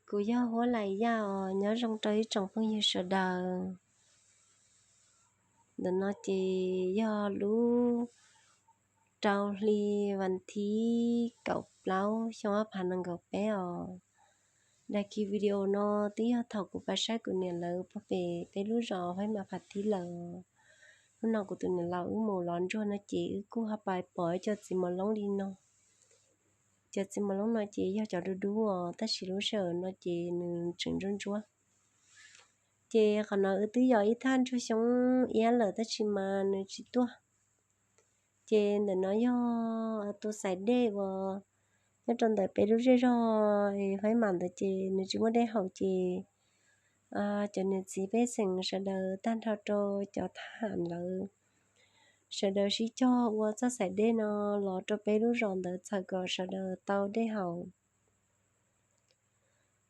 Kuv yog Huab Lais Yaj os, nyob zoo rau ib tsoom phooj ywg sawv daws. Ntawm no ces yog lub rau hli vas thib kaum plaub xyoo ob phav nees nkaum peb os. Dag ki video no twb yog thaum kuv pab saib kuv niam lawv puag pem peb lub zos Faib Mas Phas Thib lawm. Hnub no kuv tus niam laus wb mus lov ntsuag no ces wb kuj ho pais pom ib co txiv mos loob li no. Cov txiv mos loob no ces yog cov dub dub os, tab sis lub sij hawm no ces nws tseem ntsuab ntsuab. Ces qhov no wb twb yos ib thaj ntsuag xyoob iab lawm tab sis mas nws tsis tuaj. Ces ntawm no yog tus xaiv dej uas nyob rau ntawm peb lub zej zog Faib Mas ntawd ces nws tsis muaj dej haus ces cov niam txiv pej xeem sawv daws tag nrho rau cov thab ham lawv sawv daws sib cog ua txoj xaiv dej no los rau peb lub zos ntawd txhawm kom sawv daws tau dej haus.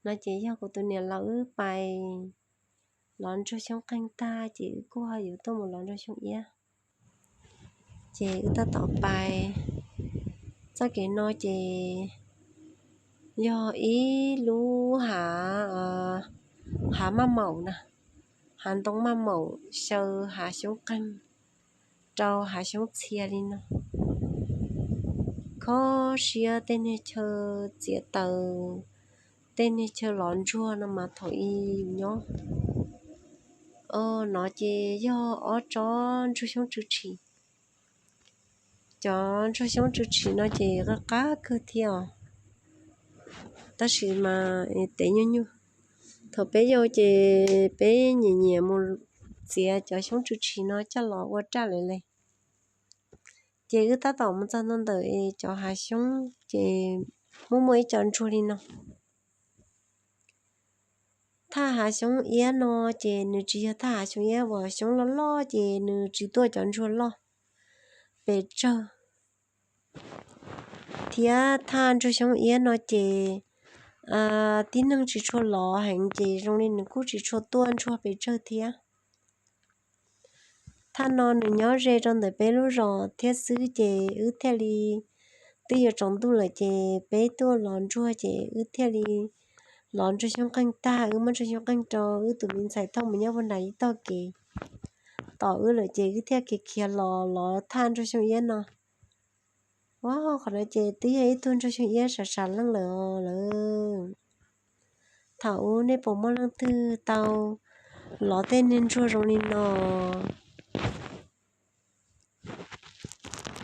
No ces yog kuv tus niam laus wb pais lov ntsuag xyoob qeeg tag ces wb kuj ho yuav tuaj mus lov ntsuag xyoob iab. Ces wb tab tom pais. Txoj kev no ces yog ib lub hav, hav maj maum na, hav ntoo maj maum xyaw hav xyoob qeeg rau hav xyoob txhia li no. Kho siab tej niag chaw txiav taws, tej niag chaw lov ntsuag no mas thaum i nyob no ces yog ob tsob ntsuag xyoob tsw tshis. Cov ntsuag xyoob tsw tshis no ces qab qab kawg thiab os, tab sis mas tev nyuaj nyuaj. Thaum peb yau ces peb nyiam nyiam mus txiav cov xyoob tsw tshis no coj los ua raj lawm le. Ces wb tab tom mus txog ntawm cov hav xyoob ces muaj muaj ib co ntsuag li no. Thaj hav xyoob iab no ces nws tsis yog thaj hav xyoob iab uas xyoob loj loj ces nws tsis tuaj cov ntsuag loj pes tsawg. Thiab thaj ntsuag xyoob iab no ces tib neeg tsis tshua lov heev ces zoo li nws kuj tsis tshua tuaj ntsuag pes tsawg thiab. Thaj no nws nyob ze rau ntawm peb lub zos thiab xwb ces wb thiaj li, twb yuav tsaus ntuj lawm ces peb tuaj lov ntsuag ces wb thiaj li lov ntsuag xyoob qeeg tag wb muab ntsuag xyoob qeeg rau wb tus me ntxhais thauj mus nyob puag nram ib tog kev tom wb lawm ces wb thiaj kev khiav los lov thaj ntsuag xyoob iab no. Ua qhov no ces twb yog ib tug ntsuag xyoob iab sav sav leej lawm lawm. Thaum ub nej puas muaj leej twg tau lov tej niag ntsuag zoo li no?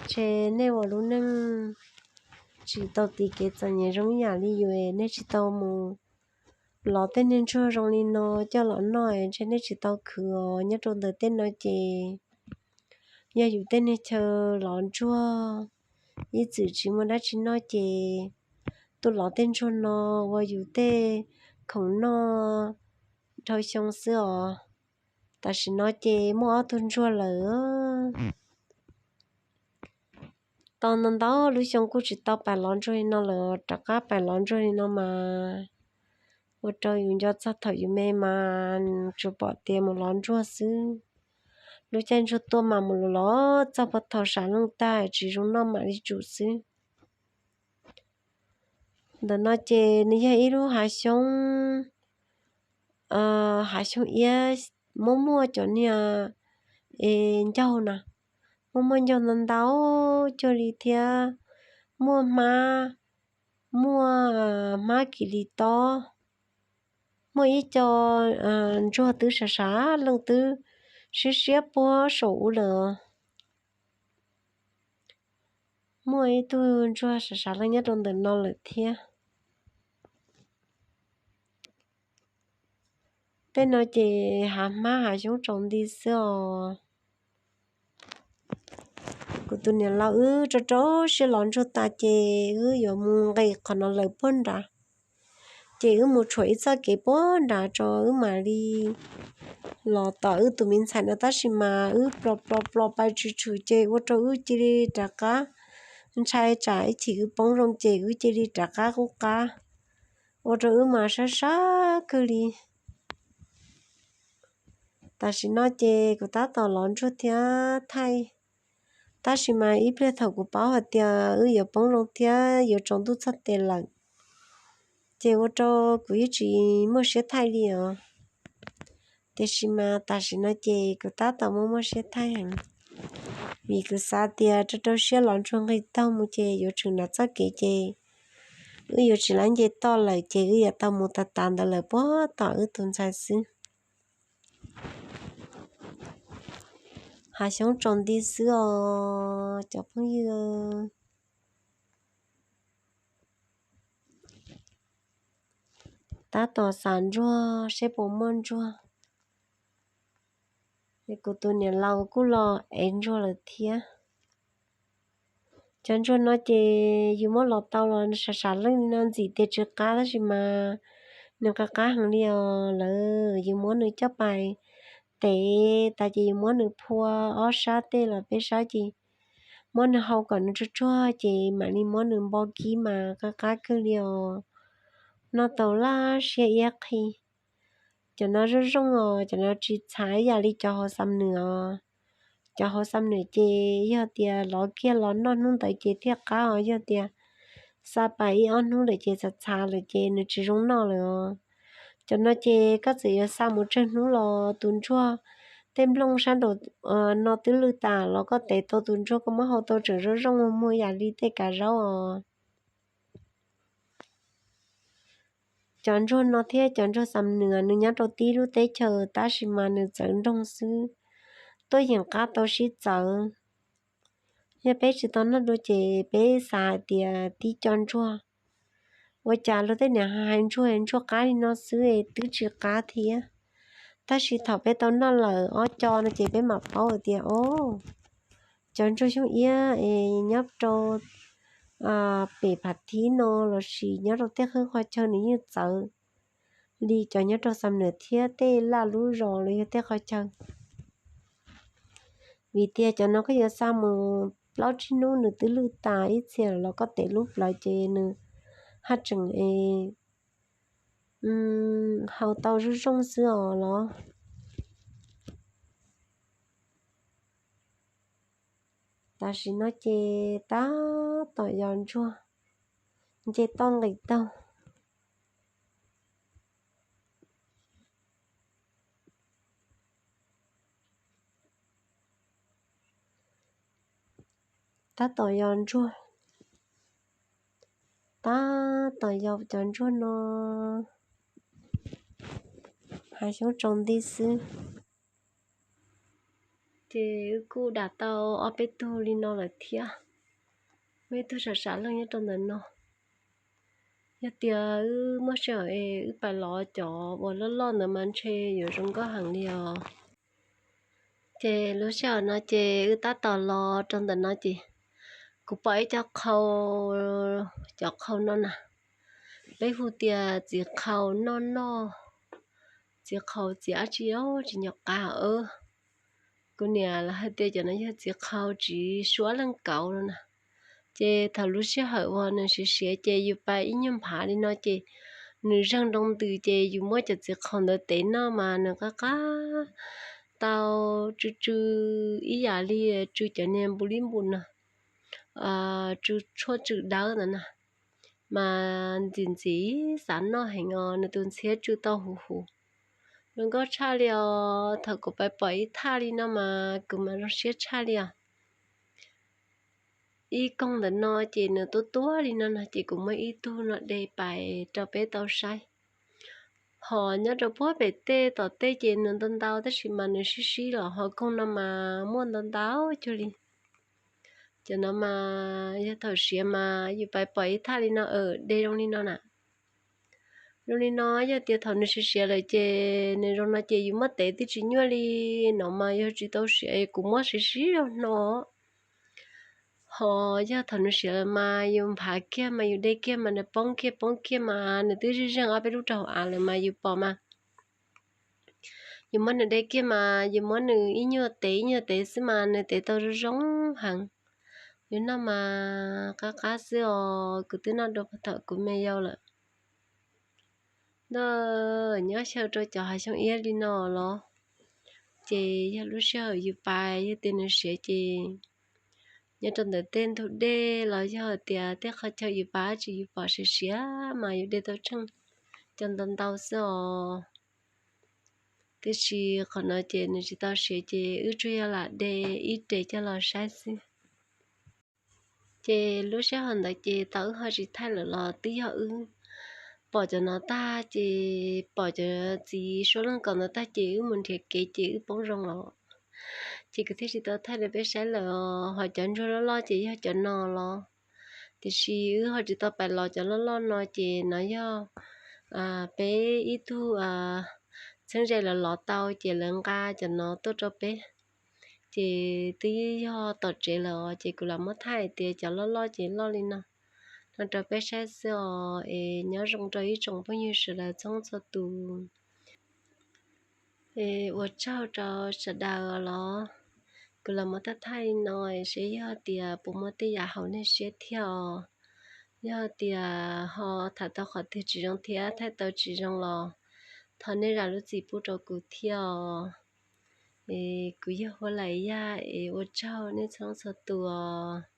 Ntshe nej ua lub neej tsis tau tiv kev txom nyem zoo ib yam li yus, nej tsis tau mus lov tej niag ntsuag zoo li no coj los noj, ntshe nej tsis tau khwv os. Nyob rau ntawm tej no ces yog yus tej niag chaw lov ntsuag, ib txwm tsis muaj dab tsi noj ces tuaj lov tej ntsuag no ua yus tej khoom noj dhau xyoo xwb os. Tam sim no ces muaj ob tug ntsuag lawm. Tau ntau ntau lub xyoo kuj tsis tau pais lov ntsuag li no lawm, rov qab pais lov ntsuag li no mas ua rau yus nco txog thaum yus me mas tsuas pom tias mus lov ntsuag xwb. Lub caij ntsuag tuaj mas mus lov txog puag thaum sav leej tag tsis zoo noj mam li tsum xwb. Ntawm no ces nws yog ib lub hav xyoob, hav xyoob iab, muaj muaj cov niag es ncaug na, muaj muaj ncaug ntau ntau cuag li thiab, muaj hmab, muaj hmab kis lis tob, muaj ib co ntsuag twb sav sav leej twb siab siab puag saum ub lawm. Muaj ib tug ntsuag sav sav leej nyob rau ntawm no lawm thiab. Tej no ces hav hmab hav xyoob tsaus nti xwb os. Kuv tus niam laus wb rau rau siab lov ntsuag tas ces wb yuav mus nqis qhov no lawm puag nrad. Ces wb mus tshuam ib txoj kev puag nrad tso wb mam li los tom wb tus me ntxhais no tab sis mas wb plo plo plo pais tshwm tshwm ces ua rau wb cia li rov qab ntshai tsam ib chim wb poob zoo ces wb cia li rov qab qub qab, ua rau wb mas sab sab kawg li. Tam sim no ces kuv tab tom lov ntsuag thiab thaij, tab sis mas ib pliag thaum kuv paub hais tias wb yuav poob zoo thiab yuav tsaus ntuj txog tes lawm, Ces ua rau kuv yeej tsis muaj siab thaij li os. Tiam sis mas tam sim no ces kuv tab tom muaj muaj siab thaij heev, vim kuv xav tias rau rau siab los ntsuag nqis taug mus ces yuav tseem nram txoj kev ces wb yuav tsis laib nce toj lawm ces wb yuav tau mus tas tas ntawd lawm puag tom wb tus ntxhais xwb. Hav xyoob tsaus nti xwb os cov phooj ywg. Tab tom xam ntsuag seb puas muaj ntsuag. Es kuv tus niam laus kuj los ev ntsuag lawm thiab. Cov ntsuag no ces yus muab los tau los sam sam leej li no ntxim tias tsis qab tab sis mas nws qab qab heev li os. Lawv yus muab nws coj pais tev tas ces yus muab nws phua ob sab tej los peb sab ces muab nws hau kom nws tsuag tsuag ces mam li muab nws npo kib mas qab qab kawg li os. Noj tau laj siab iab qhi. Cov no zoo zoo os, cov no tsis txhav ib yam li cov hauv Xam Nwm os. Cov hauv Xam Nwm ces yog tias lov kiag los noj hnub ntawd ces thiaj qab os, yog tias xa pais ib ob hnub lawm ces txhav txhav lawm ces nws tsis zoo noj lawm os. Cov no ces koj txawm yuav xa mus tsawg hnub los tus ntsuag tej nplooj sab nraum no twb lwj tas los koj tev tau tus ntsuag koj muab hau tau tseem zoo zoo muag yam li tej kav zaub os. Cov ntsuag no thiab cov ntsuag Xam Nwm nws nyob rau tib lub teb chaws tab sis mas nws txawv nroog xwb, tuaj yeem qab tau sib txawv. Yog peb tsis tau noj dua ces peb xav hais tias tib co ntsuag, ua cas luag tej niam hais ntsuag ntsuag qab li no xwb es twb tsis qab thiab. Tab sis thaum peb tau noj lawm ob co no ces peb mam paub hais tias o, cov ntsuag xyoob iab es nyob rau pem Phav Thib no lossis nyob rau tej qhov qhov chaw nws yeej txawv li cov nyob rau Xam Nwm thiab tej laj lub zos los yog tej qhov chaw. Vim tias cov no koj yuav xa mus plaub tsib hnub nws twb lwj tas ib txhia los koj tev lub plawv ces nws haj tseem hau tau zoo zoo xwb os los. Tam sim no ces tab tom yos ntsuag, nce toj nqis taug. Tab tom yos ntsuag, tab tom yos cov ntsuag no, hav xyoob tsaus nti xwb. Ces wb kuj dam tau ob peb tug li no lawm thiab. Muaj ib tug sam sam leej nyob rau ntawm no. Yog tias wb muaj sij hawm es wb pais lov cov uas loj loj ntawd mas ntshe yuav zoo nkauj heev li os. Ces lub sij hawm no ces wb tab tom los rau ntawm no ces kuv pom ib co qhau, cov qhau no na, peb hu tias txiv qhau noj noj, txiv qhau txiv dab tsi los tsis nco qab os. Kuv niam lawv hais tias cov no yog txiv qhau tsis suab leej kauv no na. Ces thaum lub sij hawm uas nws siav siav ces yus pais ib nyuag nphav li no ces nws zeeg nroo ntws ces yus muab cov txiv qhau ntawd tev noj mas nws qab qab tau tsw tsw ib yam li tsw cov niag npu lib npu no, tsw tshuaj tsw dawb ntawd na. Mas ntxim ntxim xav noj heev os, nws tus ntxhiab tsw tau huv huv. Zoo nkauj tshaj li os, thaum kuv pais pom ib thaj li no mas kuv mas zoo siab tshaj li os. Ib koog ntawm no ces nws tuab tuab li no no ces kuv muab ib tug no de pais rau peb tau saib. Ho nyob rau puag pem tej tom tej ces nws ntau ntau tab sis mas nws sib sib los ho koog no mas muaj ntau ntau cuag li. Cov no mas yog thaum siav mas yus pais pom ib thaj li no de zoo li no na. Zoo li no yog tias thaum nws siav siav lawm ces nws zoo no ces yus muab tev twb tsis nyuaj li. No mas yog tsis tau siav kuv muab siav siav zoo no. Ho yog thaum nws siav lawm mas yus nphav kiag mas yus de kiag mas nws poob kiag poob kiag mas nws twb zeeg zeeg ob peb lub rau hauv av lawm mas yus pom mas yus muab nws de kiag mas yus muab nws ib nyuag tev ib nyuag tev xwb mas nws tev tau zoo zoo heev. Yus noj mas qab qab xwb os, kuv twb noj dua thaum kuv me yau lawm. Noj nyob xyaw rau cov hav xyoob iab li no los, ces yog lub sij hawm yus pais yog tias nws siav ces nyob rau ntawm tej ntug dej los yog tias tej qhov chaw yus pab tsis yus pom siav siav mas yus de tau tsheej cov ntau ntau xwb os. Tiam sis qhov no ces nws tsis tau siav ces wb tsuas yog lam de ib re coj los saib xwb. Ces lub sij hawm ntawd ces tau wb ho tsis thaij lawm los twb yog wb pom cov no tag ces pom cov txiv suab leej kaum ntawd tag ces wb mus nrhiav kev ces wb poob zoo los. Ces kuv thiaj tsis tau thaij rau peb saib lawm. Ho cov ntsuag loj loj ces yog cov no los, tiam sis wb ho tsis tau pais los cov loj loj no ces no yog peb ib tug txheeb ze los lov tau ces lawv nqa cov no tuaj rau peb. Ces twb yog tom tsev lawm ces kuv lam muab thaij tias cov loj loj ces loj li no, no rau peb saib xwb os. Es nyob zoo rau ib tsoom phooj ywg sawv daws txhua txhua tus. Es ua tsaug rau sawv daws los. Kuv lam muab thaij thaij li no, seb yog tias puas muaj tej yam haum nej siab thiab os. Yog tias ho tham tau qhov twg tsis zoo thiab thaij tau tsis zoo los thov nej zam lub txim pub rau kuv thiab os. Es kuv yog Huab Lais Yaj es ua tsaug nej txhua txhua tus os.